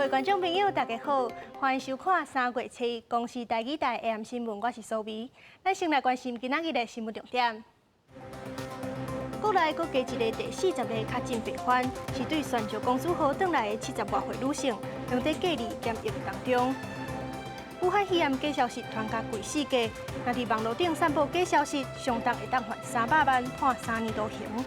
各位觀眾朋友，大家好，歡迎收看3月7日公視台語台 AM 新聞，我是蘇美。咱先來關心今仔日的新聞重點。國內閣加一个第40例確診病患，是對船石公主號轉來的70外歲女性，仍佇隔離檢疫當中。武漢肺炎假消息傳甲規世界，若佇網路頂散布假消息，相當會當罰300萬，判3年徒刑。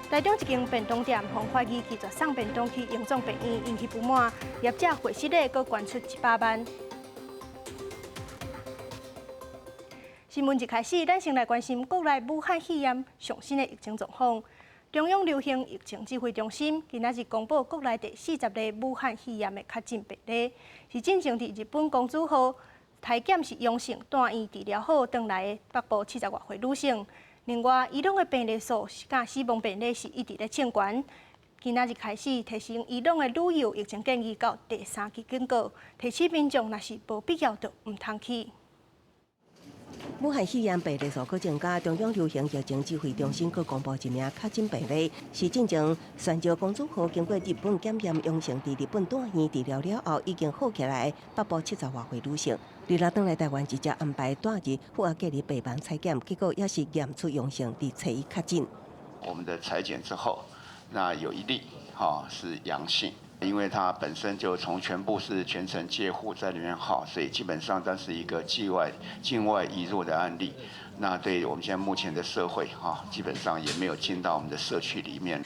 台中一間便當店，予懷疑拒絕送便當去榮總病院，引起不滿，業者會失禮，閣捐出100萬。新聞一開始，咱先來關心國內武漢肺炎上新的疫情狀況。中央流行疫情指揮中心今仔日公布國內第40例武漢肺炎的確診病例，是進前佇日本公主號篩檢是陽性，住院治療好轉來的北部70外歲女性。另外，伊朗的病例數佮死亡病例是一直咧衝懸。今仔日開始提升伊朗的旅遊疫情建議到第三級警告，提醒民眾若是無必要就毋通去。武漢肺炎病例數閣增加，中央流行疫情指揮中心閣公布一名確診病例，是進前船石公主號經過日本檢驗陽性，佇日本住院治療了後已經好起來，北部70外歲女性。26轉來台灣直接安排住佇負壓隔離病房採檢，結果也是驗出陽性，佇初一確診。我們的採檢之後，那有一例哈是陽性，因為它本身就從全部是全程戒護在裡面哈，所以基本上這是一個境外移入的案例。那對我們現在目前的社會哈，基本上也沒有進到我們的社區裡面。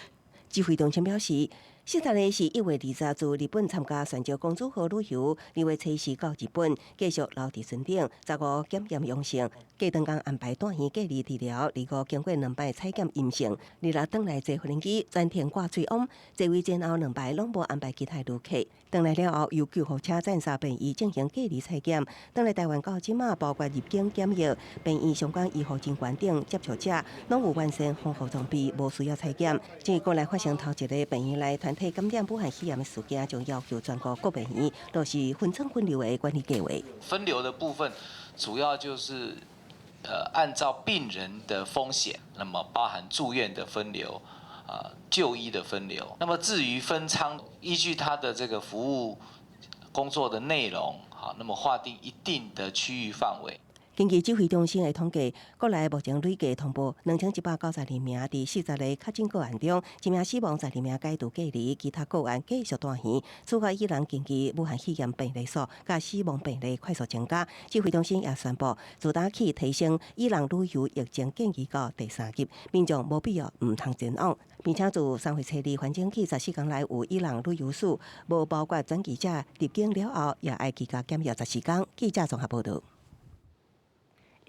指揮中心表示，40例是1月20自日本參加船石公主號旅遊，2月24到日本，繼續留佇船頂，15檢驗陽性，隔當工安排住院隔離治療，25經過兩擺採檢陰性，26轉來坐飛機全程掛喙罨，座位前後兩排攏無安排其他旅客。轉來了後，由救護車載送病院進行隔離採檢。轉來台灣到這馬，包括入境檢疫、病院相關醫護人員等接觸者，攏有完善防護裝備，無需要採檢。至於國內發生頭一个病院內團體感染武漢肺炎的事件，將要求全國各病院落實分層分流的管理計劃。分流的部分，主要就是按照病人的風險，那麼包含住院的分流，啊，就醫的分流。那麼至於分艙，依據他的這個服務工作的內容，好，那麼劃定一定的區域範圍。根據指揮中心的統計，國內目前累計通報2192名，佇40個確診個案中，一名死亡，12名解除隔離，其他個案繼續住院。此外，伊朗近期武漢肺炎病例數佮死亡病例快速增加，指揮中心也宣布，自今起提升伊朗旅遊疫情建議到第三級，民眾無必要毋通前往，並且自3月初二反正起14天內有伊朗旅遊史，無包括轉機者入境了後，也愛居家檢疫14天。記者綜合報導。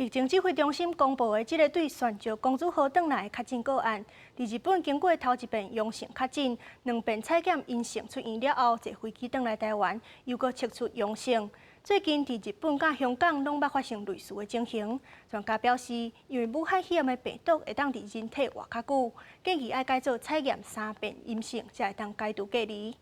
疫情指揮中心公布的這个對船石公主號轉來的確診個案，佇日本經過頭一遍陽性確診，兩遍採檢陰性出院了後，坐飛機轉來台灣，又閣測出陽性。最近佇日本佮香港攏捌發生類似的情形。專家表示，因為武漢肺炎的病毒會當佇人體活較久，建議愛改做採驗三遍陰性，才會當解除隔離。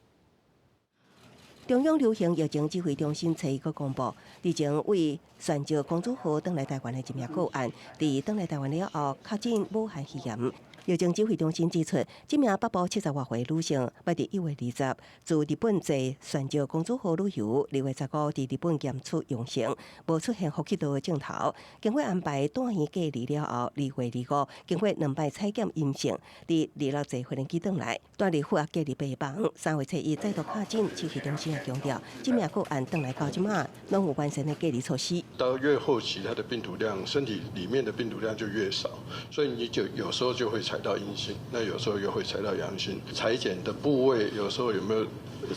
中央流行疫情指揮中心初一閣公布，日前為船石公主號轉來台灣的一名個案，佇轉來台灣了後確診武漢肺炎。疫情指揮中心指出，這名北部70外歲女性，捌佇1月20自日本坐船石公主號旅遊，2月15佇日本檢出陽性，無出現呼吸道的症頭。經過安排住院隔離了後，2月25經過兩擺採檢陰性，佇26坐飛機轉來，住佇負壓隔離病房。3月初一再度確診，指揮中心也強調，這名個案轉來到這馬，攏有完善的隔離措施。到越後期，它的病毒量，身體裡面的病毒量就越少，所以你就有時候就會採到陰性，那有時候又會採到陽性。採檢的部位有時候有沒有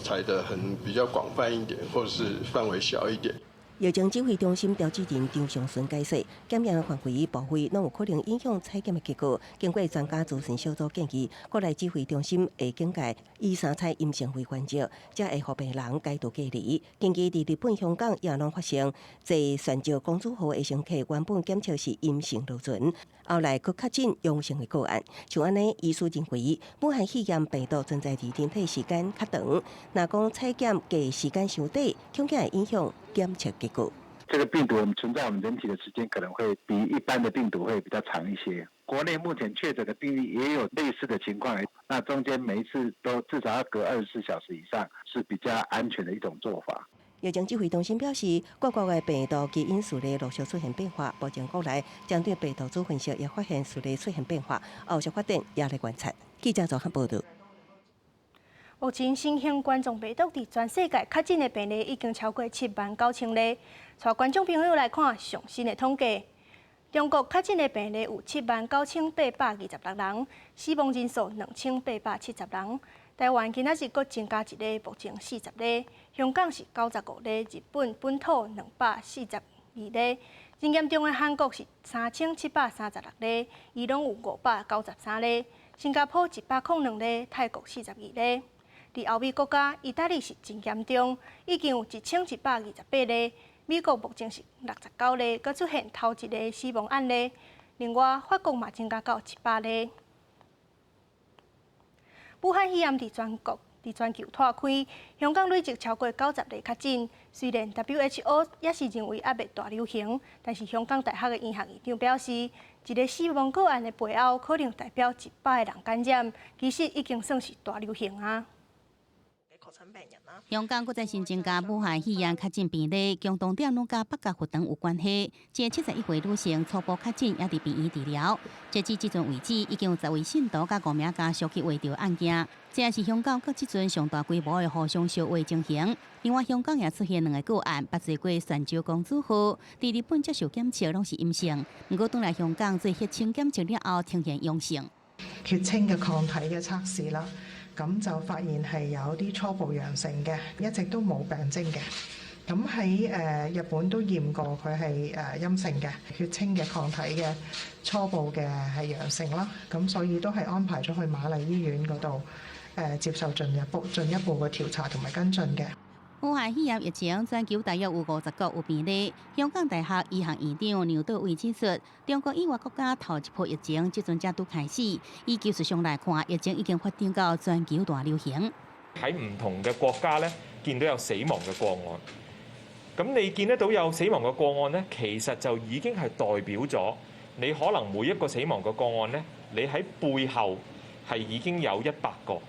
採得很比較廣泛一點，或者是範圍小一點？疫情指揮中心調主任張上淳解釋，檢驗範圍部位攏有可能影響採檢的結果。經過專家諮詢小組建議，國內指揮中心會警戒以三採陰性為原則，才會予病人解除隔離。近期佇日本、香港也攏發生坐船石公主號的乘客原本檢測是陰性落船，後來閣確診陽性的個案。像按呢，醫師認為，武漢肺炎病毒存在佇人體時間較長，若講採檢隔時間傷短，恐驚會影響檢測結果。這個病毒我們存在我們人體的時間可能會比一般的病毒會比較長一些。國內目前確診的病例也有類似的情況，那中間每一次都至少要隔24小時以上，是比較安全的一種做法。疫情指揮中心表示，各國的病毒基因序列陸續出現變化，目前國內針對病毒株分析也發現序列出現變化，後續發展也咧觀察。記者綜合報道。目前新型冠狀病毒佇全世界確診的病例已經超過7萬9千例。帶觀眾朋友來看上新的統計，中國確診的病例有7萬9826人，死亡人數2870人。台灣今仔日閣增加一例，目前40例。香港是95例，日本本土242例。真嚴重的韓國是3736例，伊朗有593例，新加坡102例，泰國42例。佇歐美國家，意大利是真嚴重，已經有1128例。美國目前是69例，閣出現頭一个死亡案例。另外，法國嘛增加到100例。武漢肺炎佇全國、佇全球湠開，香港累計超過90例確診。雖然 WHO 也是認為猶未大流行，但是香港大學的醫學院長表示，一个死亡個案的背後可能代表100個人感染，其實已經算是大流行啊。香港閣再新增加武漢肺炎確診病例，共同點攏佮北角佛堂有關係。這71歲女性初步確診，也佇病院治療。截至這陣為止，已經有10位信徒佮五名家屬去畫著案件。這是香港到這陣上大規模的互相相畫情形。另外，香港也出現兩個個案，捌坐過泉州公主號，佇日本接受檢測攏是陰性，毋過轉來香港做血清檢測了後，呈現陽性。血清嘅抗體嘅測試啦。咁就發現係有啲初步陽性嘅，一直都冇病徵嘅。咁喺日本都驗過佢係陰性嘅，血清嘅抗體嘅初步嘅係陽性啦。咁所以都係安排咗去瑪麗醫院嗰度接受進一步嘅調查同埋跟進嘅。武漢肺炎疫情全球大約有50國有病例。香港大學醫學院長梁道偉指出，中國以外國家頭一波疫情這陣才拄開始，以技術上來看，疫情已經發展到全球大流行。喺唔同嘅國家咧，見到有死亡嘅個案。咁你見得到有死亡嘅個案咧，其實就已經係代表咗你可能每一個死亡嘅個案咧，你喺背後係已經有100個。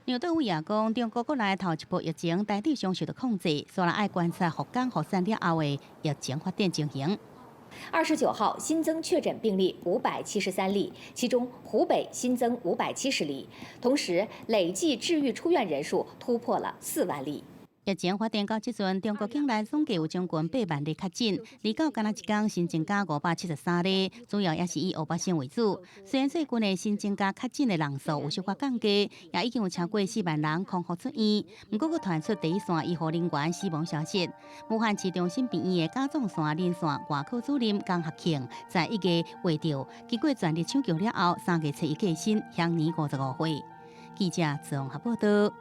梁道偉也講，中國國內頭一波疫情大致上受到控制，所以愛觀察復工復產了後的疫情發展情形。 29號新增確診病例573例，其中湖北新增570例，同時累計治癒出院人數突破了4萬例。疫情發展到這陣，中國境內總計有將近8萬例確診，而到今仔一工新增加573例，主要也是以湖北省為主。雖然最近的新增加確診的人數有小可降低，也已經有超過4萬人康復出院。毋過，閣傳出第一線醫護人員死亡消息。武漢市中心病院的甲狀腺輪線外科主任江學慶在1月畫著，經過全力搶救了後，3月7日過身，享年55歲。記者綜合報道。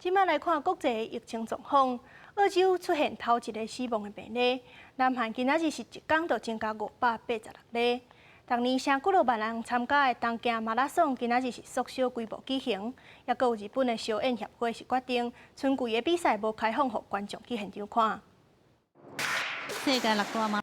這擺來看國際疫情狀況，澳洲出現頭一个死亡的病例，南韓今仔日是一工就增加586例。逐年三幾落萬人參加的東京馬拉松，今仔日是縮小規模舉行，抑閣有日本的燒煙協會是決定春季的比賽無開放予觀眾去現場看。世界六大馬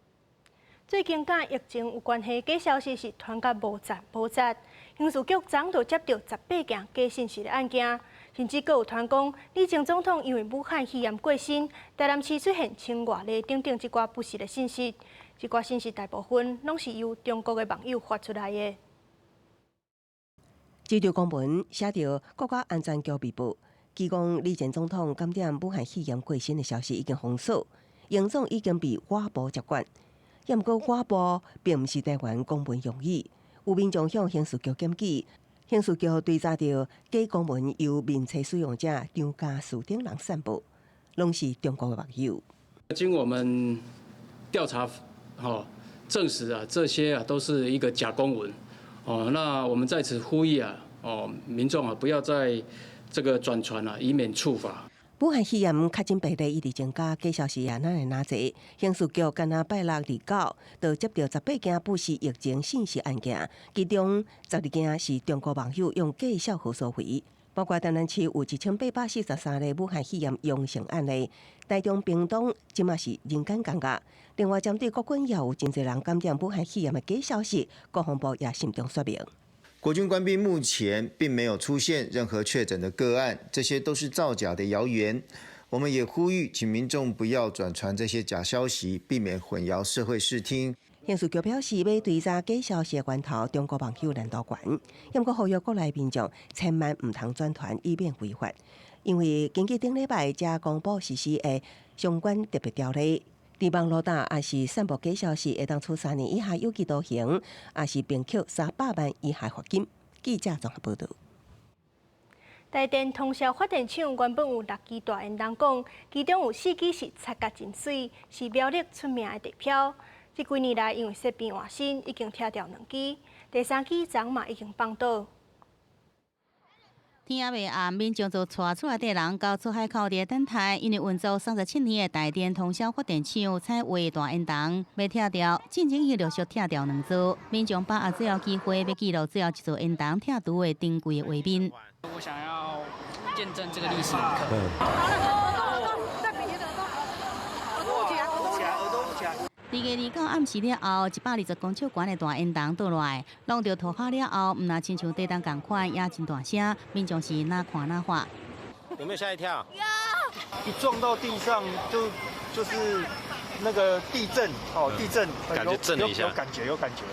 最近佮疫情有關係假消息是傳甲無絕無絕，刑事局昨就接著18件假信息的案件，甚至閣有傳講李前總統因為武漢肺炎過身，台南市出現千外例等等這寡不實的信息，這寡信息大部分攏是由中國的網友發出來的。這條公文寫著國家安全局密報，據講李前總統感染武漢肺炎過身的消息已經封鎖，英總已經被外部接管。毋過外部並毋是台灣公文用語，有民眾向刑事局檢舉，刑事局追查著假公文由面冊使用者張家樹等人散布，攏是中國的網友。經我們調查，吼證實啊，這些啊都是一個假公文。哦，那我們在此呼籲啊，哦民眾啊，不要再這個轉傳了，以免觸法。武漢肺炎確診病例一直增加，假消息也哪會哪濟。刑事局敢若拜六二九，就接著18件不實疫情信息案件，其中12件是中國網友用假賬號所為。包括台南市有1843例武漢肺炎陽性案例，台中屏東這馬是人間尷尬。另外，針對國軍也有真濟人感染武漢肺炎的假消息，國防部也慎重說明。國軍官兵目前並沒有出現任何確診的個案，這些都是造假的謠言。我們也呼籲，請民眾不要轉傳這些假消息，避免混淆社會視聽。刑事局表示，欲追查假消息的源頭，中國網友難度懸，毋過呼籲國內民眾千萬毋通轉傳，以免違法。因為根據頂禮拜才公布實施的相關特別條例，佇網路打抑是散布假消息，會當處3年以下有期徒刑，抑是並扣300萬以下罰金。記者綜合報導。台電通霄發電廠原本有六支大煙囱管，其中有四支是漆甲真媠，是苗栗出名的地標。這幾年來，因為設備換新，已經拆掉兩支，第三支昨嘛已經放倒。天猶未暗，民眾就帶厝內底人到出海口佇等待，因為運作37年的台電通霄發電廠採煤大煙囱欲拆掉，進前已陸續拆掉兩座，民眾把握最後機會，欲記錄最後一座煙囱拆除的珍貴的畫面。我想要見證這個歷史一刻。2月29暗時了後，120公尺懸的大煙囱倒落來，弄著塗跤了後，毋若親像地動仝款，也真大聲，民眾是哪看哪喊。有沒有嚇一跳？有。一撞到地上就是那個地震，哦，地震，感覺震了一下，有感覺，有感覺。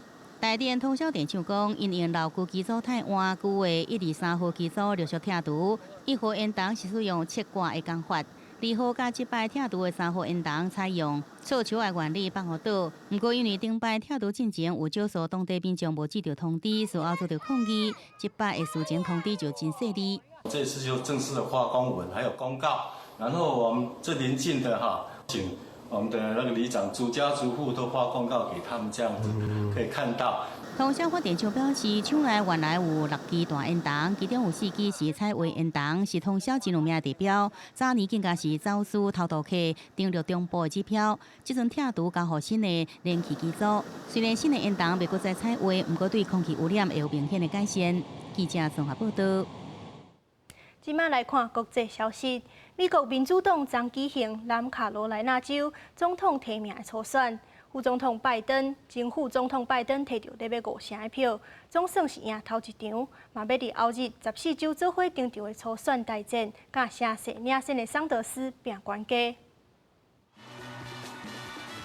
台電通霄電廠講，因應老舊機組汰換，舊的1、2、3號機組陸續拆除，1號煙囱是使用切割的工法。2號佮這擺拆除的3號煙囱採用錯手的原理放予倒，毋過因為頂擺拆除進前有少數當地民眾無接著通知，事後遭著抗議，這擺的事前通知就真細膩。這次就正式的發公文，還有公告，然後我們這鄰近的哈，請我們的那個里長逐家逐戶都發公告給他們，這樣子可以看到。通霄發電廠表示，廠內原來有六支大煙囱，其中有四支是採煤煙囱，是通霄真有名的地標。早年更加是走私偷渡客登陸中部的指標。這陣拆除交予新的燃氣機組，雖然新的煙囱袂閣再採煤，毋過對空氣污染會有明顯的改善。記者綜合報導。這馬來看國際消息，美國民主黨將舉行南卡羅來納州總統提名的初選。副總統拜登、前副總統拜登提著咧欲五成的票，總算是贏頭一場，嘛欲佇後日14州做伙登場的初選大戰，佮聲勢領先的桑德斯拚懸低。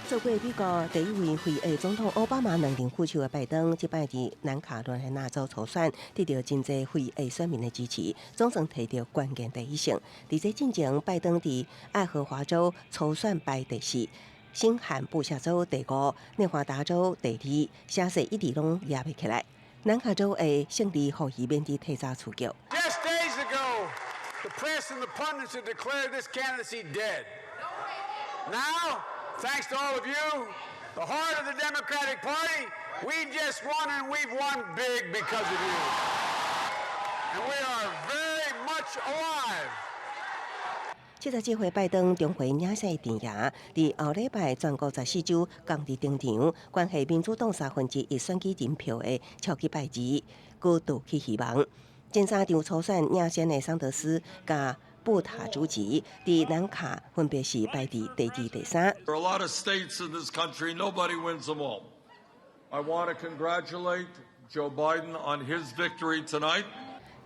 做過美國第一位非裔總統奧巴馬兩任副手的拜登，這擺佇南卡羅來納州初選，得著真濟非裔選民的支持，總算提著關鍵第一勝。佇這進前，拜登佇愛荷華州初選排第四。新罕布夏州第五，內華達州第二，聲勢一直攏壓袂起來。南卡州的勝利，予伊免得提早出局。 Just days ago, the press and the pundits had declared this candidacy dead. Now, thanks to all of you, the heart of the Democratic Party, we've just won and we've won big because of you. And we are very much alive. 77歲拜登重回領先陣營，佇後禮拜全國14州仝佇登場，關係民主黨1/3選舉人票的超級拜二，閣奪起希望。前三場初選領先的桑德斯佮布塔主席，佇南卡分別是排佇第二、第三。 There are a lot of states in this country, nobody wins them all. I want to congratulate Joe Biden on his victory tonight.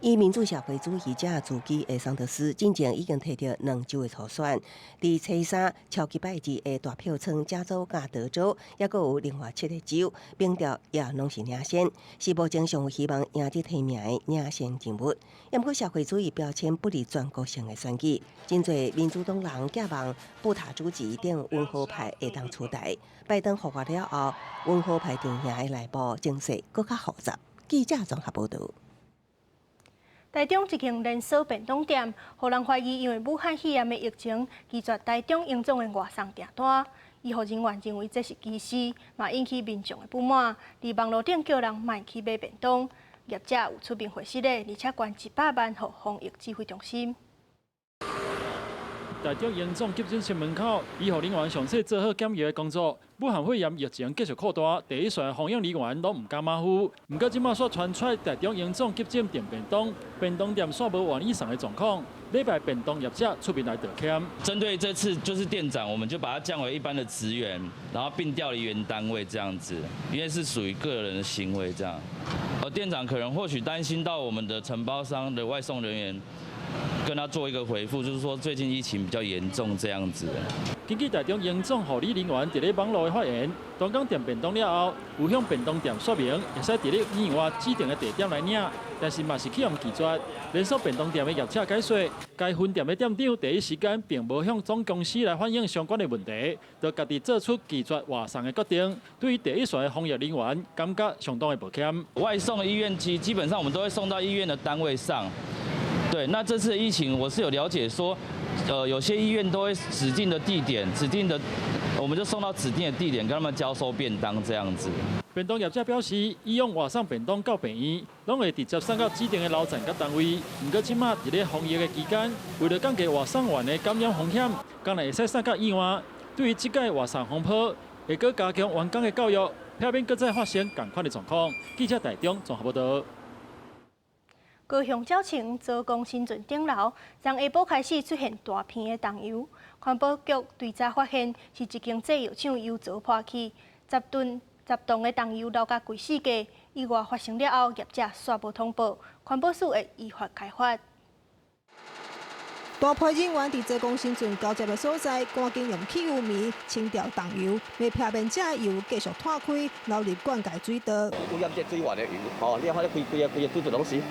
以民主社會主義者自居的桑德斯，進前已經提著兩州的初選，佇初三超級拜二的大票倉加州佮德州，抑閣有另外七個州，民調也攏是領先，是目前上有希望贏得提名的領先人物。毋過社會主義標籤不利全國性的選舉，真濟民主黨人寄望布塔主席等溫和派會當出台。拜登復活了後，溫和派陣營的內部情勢閣較複雜。記者綜合報導。台中一間連鎖便當店，予人懷疑因為武漢肺炎的疫情，拒絕台中榮總的外送訂單。醫護人員認為這是歧視，嘛引起民眾的不滿。佇網路頂叫人莫去買便當，業者有出面回釋的，而且捐100萬予防疫指揮中心。台中榮總急診室門口，醫護人員詳細做好檢疫的工作。武漢肺炎疫情繼續擴大，第一線防疫人員攏毋敢馬虎。毋過這馬煞傳出台中榮總急診訂便當，便當店煞無願意送的狀況。禮拜便當業者出面來道歉。針對這次就是店長，我們就把他降為一般的職員，然後並調離原單位這樣子，因為是屬於個人的行為這樣。而店長可能或許擔心到我們的承包商的外送人員，跟他做一個回覆，就是說最近疫情比較嚴重這樣子。根據台中榮總護理人員佇咧網路的發言，當工訂便當了後，有向便當店說明，會使佇咧醫院外指定的地點來領，但是嘛是去予拒絕。連鎖便當店的業者解說，該分店的店長第一時間並無向總公司來反映相關的問題，就家己做出拒絕外送的決定。對於第一線的防疫人員，感覺相當的抱歉。外送醫院其實基本上我們都會送到醫院的單位上。對，那這次疫情我是有了解說，有些醫院都會指定的地點，指定的，我們就送到指定的地點，跟他們交收便當這樣子。便當業者表示，以往外送便當到病院，攏會直接送到指定的樓層佮單位。毋過這馬佇咧防疫的期間，為了降低外送員的感染風險，敢若會使送到醫院。對於這擺外送風波，會閣加強員工的教育，避免閣再發生仝款的狀況。記者台中綜合報導。高雄鳥松藻宮新圳頂樓，從下晡開始出現大片的桐油。環保局追查發現，是一間製藥廠油槽破去，10噸10棟的桐油流共規四界。意外發生了後，業者煞無通報，環保署會依法開罰。大批人員佇藻宮新圳交接的所在，趕緊用汽油棉清掉桐油，欲避免這个油繼續湠開，流入灌溉水道。污染這水源的油，吼，你看這規規個規個水質攏是。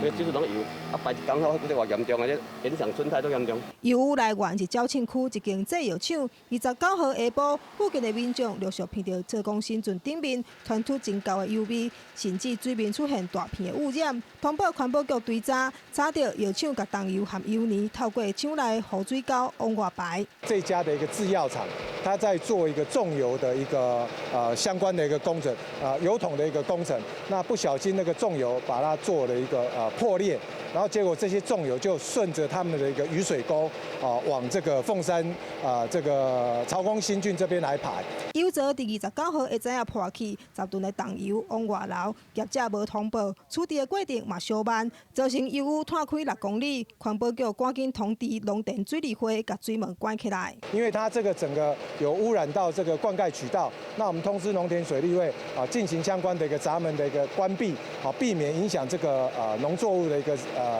這水攏油，啊排一工後，這偌嚴重啊！這影響生態都嚴重。油污來源是鳥松區一間製藥廠。29號下晡，附近的民眾陸續聞著藻宮新圳頂面傳出真厚的油味，甚至水面出現大片的污染。通報環保局追查，查著藥廠共桐油和油泥透過廠內雨水溝往外排。這家的一個製藥廠，它在做一個重油的一個相關的一個工程，油桶的一個工程。那不小心那個重油把它做了一個破裂，然後結果這些重油就順着他們的一個雨水溝啊，往這個鳳山啊這個曹公新郡這邊來排。油槽佇29號下早仔破去，10噸的桐油往外流，業者無通報，處置的過程嘛小慢，造成油污湠開6公里。環保局趕緊通知農田水利會，共水門關起來。因為它這個整個有污染到這個灌溉渠道，那我們通知農田水利會啊，進行相關的一個閘門的一個關閉，好避免影響這個農作物的一個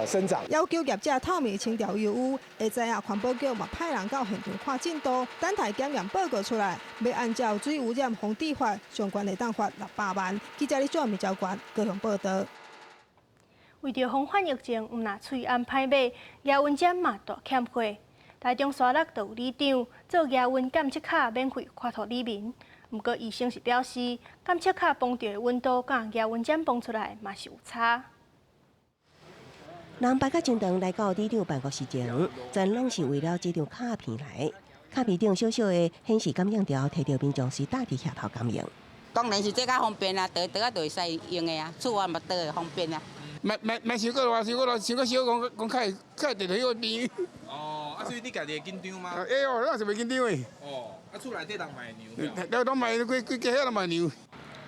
生長。要求業者透明清掉油污，下知影環保局嘛派人到現場看進度，等待檢驗報告出來，欲按照水污染防治法相關會當罰600萬。記者李俊明交關高雄報導。為著防範疫情，毋若喙罨歹買，額溫針嘛大欠貨。台中沙鹿就有里長做額溫檢測卡免費發予里民。毋過醫生是表示，檢測卡磅著的溫度佮額溫針磅出來嘛是有差。人排甲真長來到里長辦公室前，全攏是為了這張卡片來。卡片頂小小的顯示感應條，提著民眾是搭佇額頭感應。當然是這較方便啊，倒倒仔就會使用的啊，厝外嘛倒會方便啊。嘛嘛嘛傷過熱，傷過熱，傷過燒，講講較會較會佇彼個邊。哦，啊，所以你家己會緊張嗎？會哦，咱是袂緊張的。哦，啊，厝內底人嘛會量。了攏嘛規規家伙攏嘛量。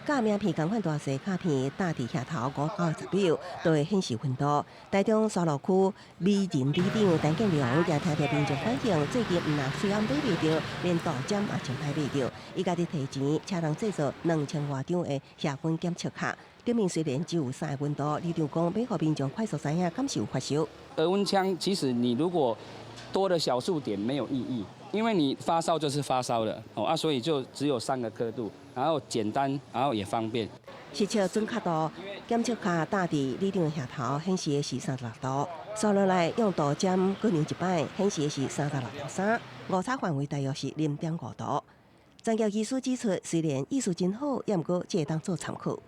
佮名片仝款大細卡片搭佇額頭5到10秒，都會顯示溫度。台中沙鹿區美仁里長陳建良也聽著民眾反映，最近毋若喙罨買袂著，連度針也真歹買著。伊家己提錢，請人製作2000外張的額溫檢測卡。頂面雖然只有三个溫度，里長講欲予民眾快速知影敢是有發燒。額溫槍其實你如果多了小數點沒有意義，因為你發燒就是發燒了，哦啊，所以就只有三個刻度，然後簡單，然後也方便。實測準確度，檢測卡搭佇里長的額頭顯示的是36度，刷落來用度針閣量一擺，顯示的是36.3度，誤差範圍大約是0.5度。專業醫師指出，雖然意思真好，也毋過這會當做參考。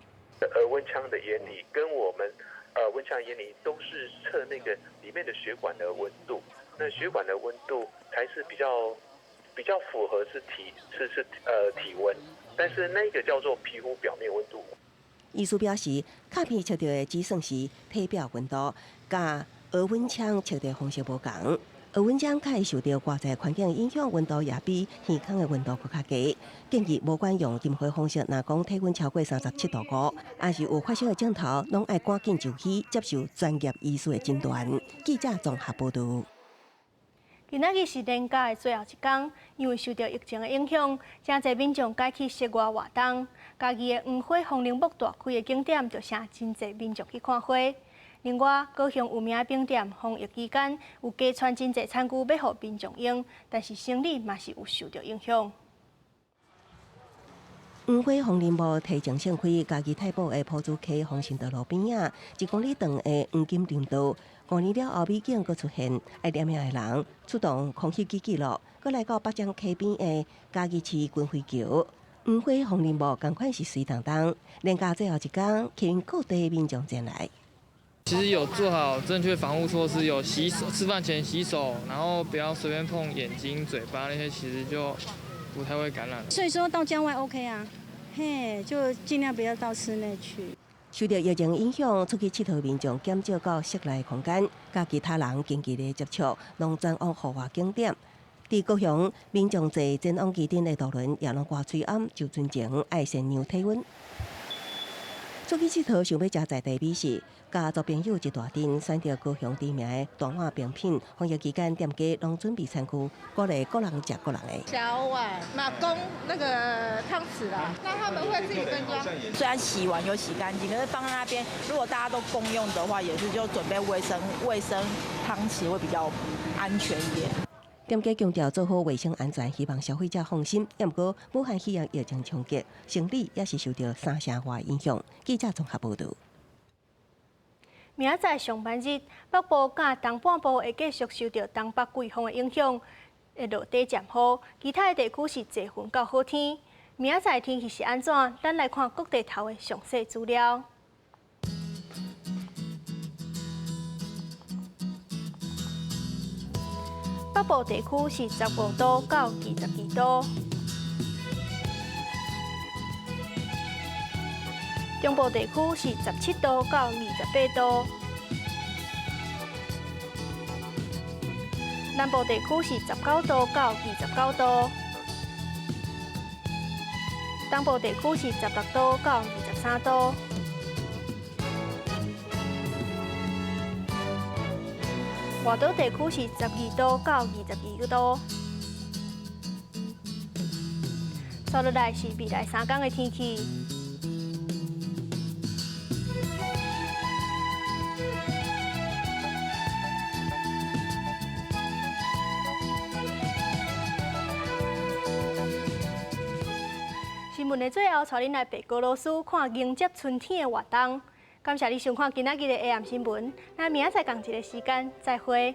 額溫槍的原理跟我們額溫槍原理都是測那個裡面的血管的溫度，那血管的溫度才是比較符合是體是是體溫，但是那個叫做皮膚表面溫度。醫師表示，卡片測著的只算是體表溫度，佮額溫槍測著方式無仝。額溫槍較會受著外在環境影響，溫度也比耳孔的溫度閣較低。建議無管用任何方式，若講體溫超過37.5度，抑是有發燒的症頭，攏愛趕緊就醫，接受專業醫師的診斷。記者綜合報導。今仔日是連假的最後一工，因為受著疫情的影響，誠濟民眾改去室外活動。嘉義的黃花風鈴木大開的景點，就成真濟民眾去看花。另外，高雄有名的冰店，防疫期間有加傳真濟餐具欲予民眾用，但是生理嘛是有受著影響。黃花風鈴木提前盛開，嘉義太保的朴子溪豐盛道路邊仔，1公里長的黃金林道，5年了後美景閣出現，愛念命的人出動空氣機記錄，閣來到北漳溪邊的嘉義市軍飛橋，黃花風鈴木仝款是媠當當，連假最後一工，吸引各地民眾前來。其實有做好正確防護措施，有洗手，吃飯前洗手，然後不要隨便碰眼睛、嘴巴那些，其實就不太會感染。所以說到郊外 OK 啊，嘿，就盡量不要到室內去。受著疫情影響，出去𨑨迌民眾減少到室內空間，佮其他人近距離接觸，攏轉往戶外景點。佇高雄，民眾坐前往旗津的渡輪，也攏掛喙罨，就陣前愛先量體溫。出去𨑨迌，想欲食在地美食，家族朋友一大陣，選擇高雄知名的大碗冰品。防疫期間，店家攏準備餐具，鼓勵各人食各人的。小碗、馬公那個湯匙啦，那他們會自己分裝。雖然洗完有洗乾淨，可是放在那邊，如果大家都共用的話，也是就準備衛生湯匙會比較安全一點。店家強調做好衛生安全，希望消費者放心。毋過，武漢肺炎疫情衝擊，生理也是受著三聲外影響。記者綜合報導。明仔載上班日，北部佮東半部會繼續受著東北季風的影響，會落短暫雨。其他的地區是濟雲到好天。明仔載天氣是按怎？咱來看各地頭的詳細資料。北部地區是15度到22度，中部地區是17度到28度，南部地區是19度到29度，東部地區是16度到23度。外島地區是12度到22度。接落來是未來3天的天氣。新聞的最後，帶恁來白高老師看迎接春天的活動。感謝你收看今仔日的 AM 新聞，咱明仔載仝一个時間再會。